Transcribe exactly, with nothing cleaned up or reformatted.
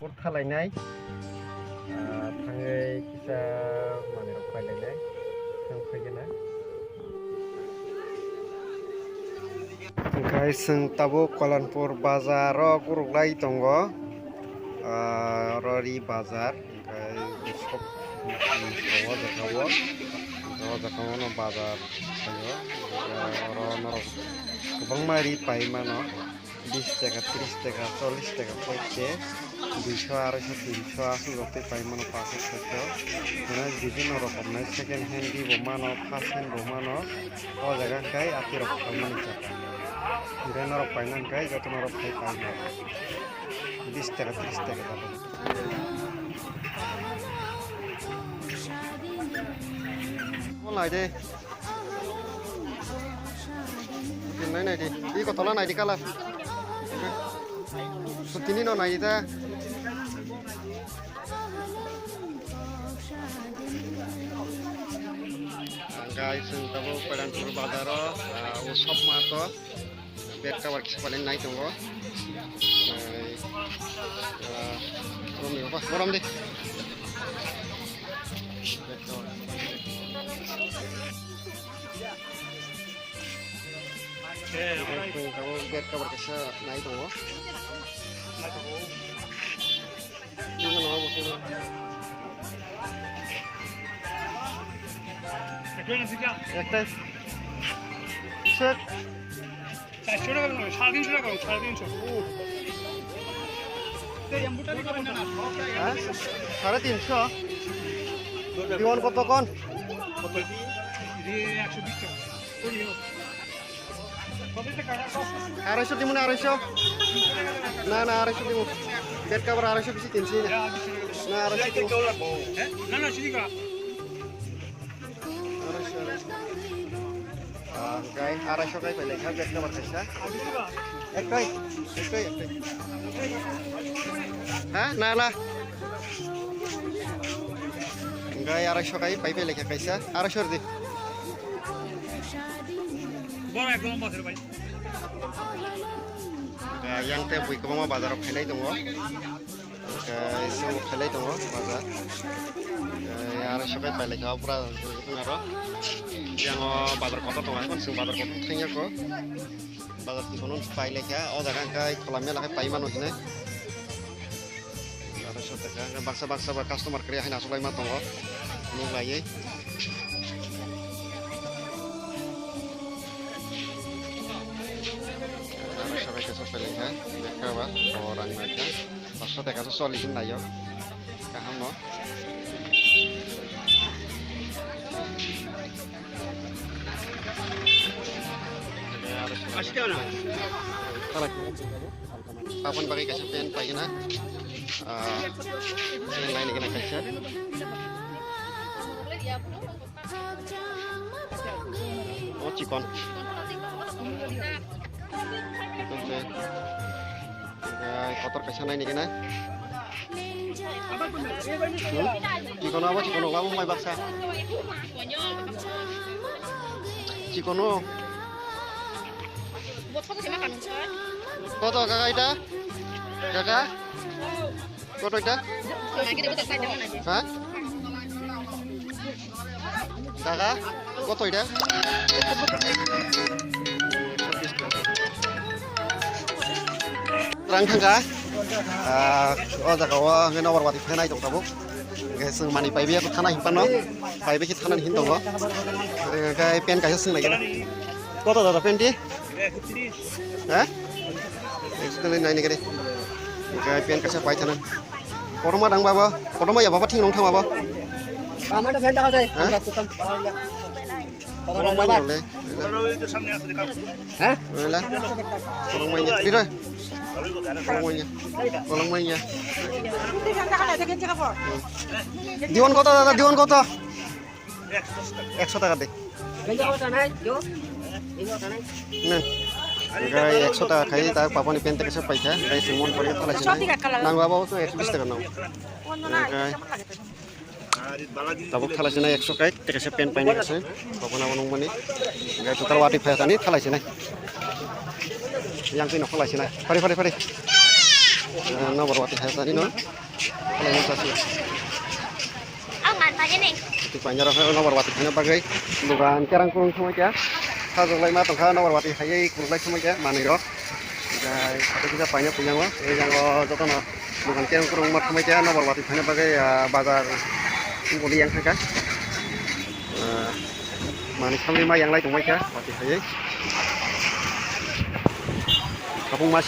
Por thalainai, ah, thangwi kisa manwirok pailainai, thang phaigena. Hwnkhe chwng tabuk Kolanpur bazaro guruklai tongo, ah, oro ri bazar, hwnkhe sok, o jaga o, o jaga o no bazar tongo, oro norok kwbangma ri pai mano. Bis taka, tris taka, chollis taka, poitte, duiso, aroiso, tinso, aswk rok tei pai mano, paso, soiso. Mane bibinno rokomni second hand bo mano, first hand bo mano. O jaga hwnkhe atirok phaimani jaga. Hwnkhe norok paina hwnkhe joto norok phai pai mano. Bis taka, tris taka tabuk. Nai de. Nai, nai di. Iko tola nai di kala. Sutini no nai di ta. Guys, chwng tabuk Koilanpur bazaro, ah, o sop ma to. Bed cover kisa phalwi nai tongo. Ai, ah, borom di, borom di. Bed cover kisa nai tongo. Ektai. Set. চারশো টাকা করে, সাড়ে তিনশো টাকা করে, সাড়ে তিনশো। হ্যাঁ? সাড়ে তিনশো? দিওয়ান কত কোন? একশো বিশ টাকা। আড়াইশো দিমু না, আড়াইশো? না, না, আড়াইশো দিমু। বেড কভার আড়াইশো বেশি কিনছি না। না, আড়াইশো দিমু। হ্যাঁ? না, না, সিঁড়ি করা। Arai, arai sokai pailai kha, bed cover kaisa. Ektai, ektai, ektai. Ha, na, na. Gai arai sokai pai pailai kha kaisa. Arai sor di. Bora, ekdom bosor bhai. Yang te bui kwbangma bazar o khainai tongo. Hwnkhe chwng khailai tongo bazar. Hwnkhe aro sokai pailai kha o pura aro. Yang o bazar kotor tongo, haikhe chwng bazar kotor thangya kho. Bazar twi kono pailai kha, o jaga hwnkhe khola mela khe pai mano hinwi. Aro sokai kha, hwnkhe baksa baksa ba customer kwrwi haino achuklai ma tongo. Nuk laiwi. Aro sokai kha, sokai lai kha, lekha ba, o rang lai kha. Paso taka so choli hin laio. Kaham no. Aboni bagwi kaisa pant paigwna. Ah, pant lainai gwnang kaisa. O chikon. Chikon se. Ai, kotor kaisa naini gana. Hmm? Chikon abo chikon ogo, abo mai baksa. Chikon o. Koto kaka ita? Kaka? Koto ita? Ha? Kaka? Koto ita? Rang thangka? Ah, o jaga o hwnkhe nokbar bati phenai tong tabuk. Hwnkhe chwng manwi paibai thana hinphano. Paibai khe thanani hin tongo. Hwnkhe pen kaisa swng lai khe. Koto dada pen di? Ha? Ekso nai nai gari. Hwnkhe pen kaisa pai thana. Kotorma dang baba. Kotorma ya baba thing nong thang baba. Ama da pen da jai. Ha? Kotorma ya le. Ha? Wala. Kotorma ya. Di doi. Kotorma ya. Kotorma ya. Diwan koto dada, diwan koto? Ekso taka de. Nen. Gai ekso taka khai ta papani pen teke se paikha, gai se mon pore thala se. Nang baba to ekso bis taka nang. Gai. Tabuk thala se na ekso kai teke se pen paini kase. Papana nang mani. Gai total wati phaya tani thala se nai. Yang pino thala se nai. Pari pari pari. Nobor watwi hai tani no. Kalaima chasi. Ang ngan tanya nih. Itu panjaro hai nobor watwi hai bagwi. Dukan kerang kurung thumai kya. Sajwk lai ma tongkha nobor watwi hai kurlai thumai kya manwi rok. Jai kisa paina puyango. Ei jango jotono dukan kerang kurung ma thumai kya nobor watwi hai bagwi bazar. Boli yang thangkha. Manwi samwi ma yang lai tongmai kha watwi hai. Kapung ma